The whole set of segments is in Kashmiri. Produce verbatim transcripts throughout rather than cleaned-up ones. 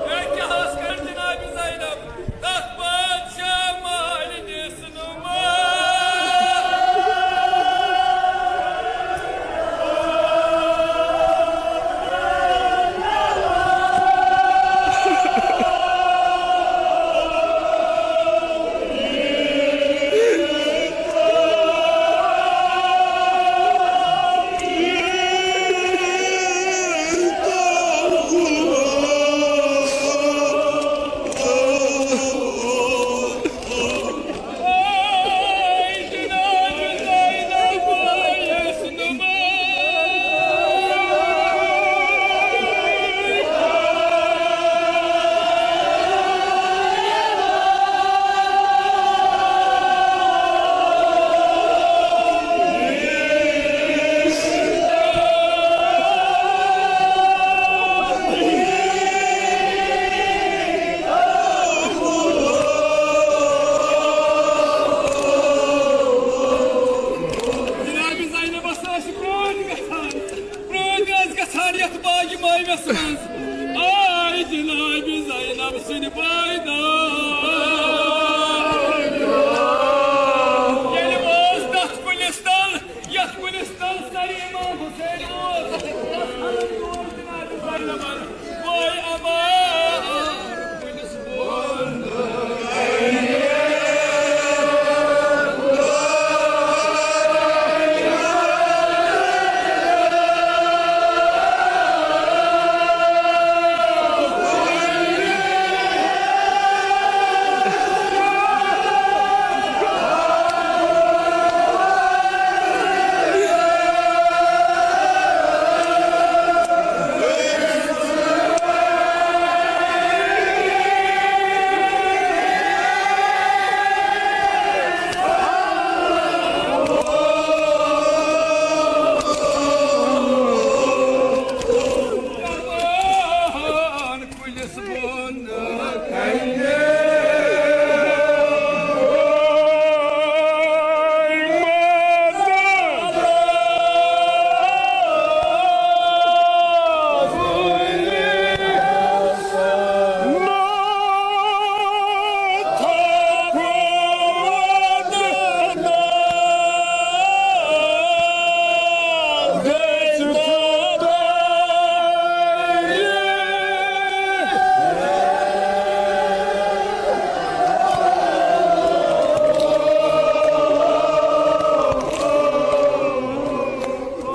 ہے، کیٛاہ ٲس کران جناب زینب؟ تتھ بادشاہ مالِنِس نُماز۔ جناب زینبس ٲس پرٛٲنۍ گژھان، پرٛٲنۍ ٲس گژھان یتھ باغِ مٲوِس منٛز۔ آے جناب زینب سٕنٛدۍ پٲدٕ۔ ییٚلہِ ٲس تتھ کُلِس تل، یتھ کُلِس تل سر امام حسین اوس، تتھ ہلن تور جناب زینبن۔ وای اما۔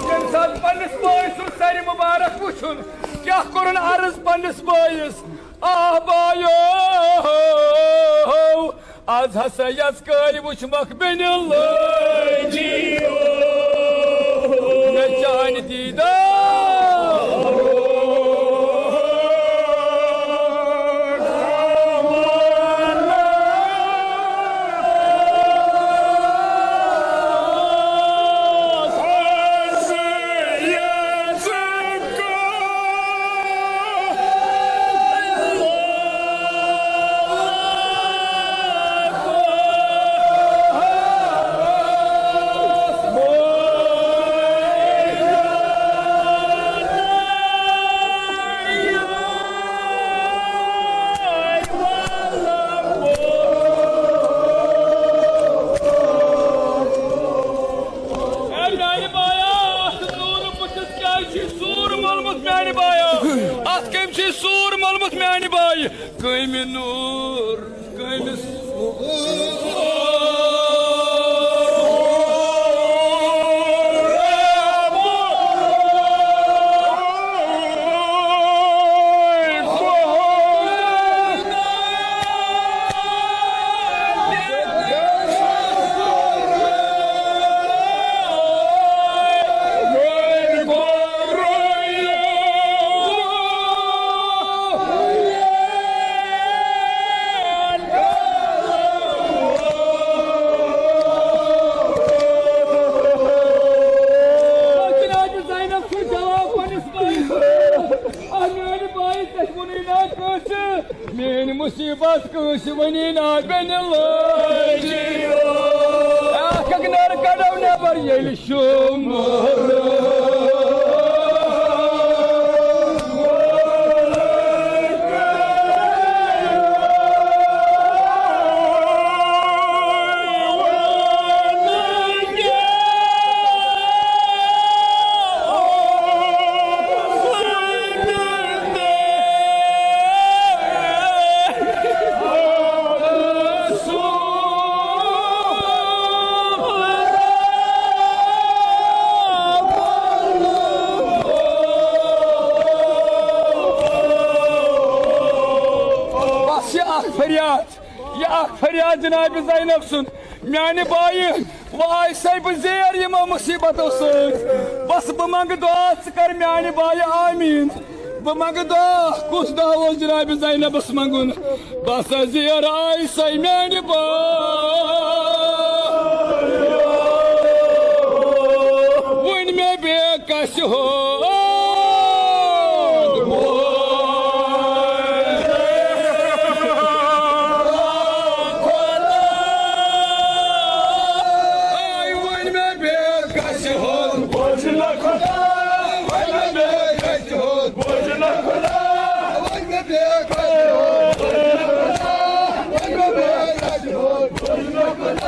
ییٚمہِ ساتہٕ پننِس مٲلۍ سُنٛد سرِ مُبارک وُچھُن، کیٛاہ کوٚرُن عرض پننِس بٲیِس؟ آ بایو، از ہسا یژ کٲلۍ وُچھمکھ بیٚنہِ لٲجی۔ مےٚ چانہِ دیٖدار۔ اے میانہِ بایا، اتھ نوٗرٕ بٕتھِس کیازِ چھُے سوٗر مولمُت میانہِ بایا؟ اتھ کٔمۍ چھُے سوٗر مولمُت میانہِ بایہِ؟ کٔمۍ نوٗر؟ کٔمِس؟ جناب زینب سُنٛد جواب پننِس بٲیِس۔ آ میانہِ بایہِ، ژےٚ ووٚنُے نا کٲنٛسہِ؟ میٲنۍ مُصیٖبت کٲنٛسہِ وَنی نا بیٚنہِ لٲجی۔ اکھ اکھ نَر کَڑو نٮ۪بر ییٚلہِ شُمہٕ۔ یہِ اکھ فریاد، یہِ اکھ فریاد جناب زینب سُنٛد، میانہِ بایہِ، وۄنۍ آیہِ سَے بہٕ زیر یِمو مُصیبتو سۭتۍ۔ بس بہٕ منٛگہٕ دُعا، ژٕ کر میانہِ بایہِ آمیٖن۔ بہٕ منٛگہٕ دُعا، کُس دُعا اوس جناب زینبس منٛگُن؟ بس زیر آیہِ سَے میانہِ بایہِ۔ وٕنۍ مےٚ بیٚیہِ کسہِ ہُنٛد آے وۄنۍ مےٚ بیٚیہِ کسہِ ہُنٛد؟ وۄنۍ مےٚ بیٚیہِ کسہِ ہُنٛد؟ وۄنۍ مےٚ بیٚیہِ کسہِ ہُنٛد؟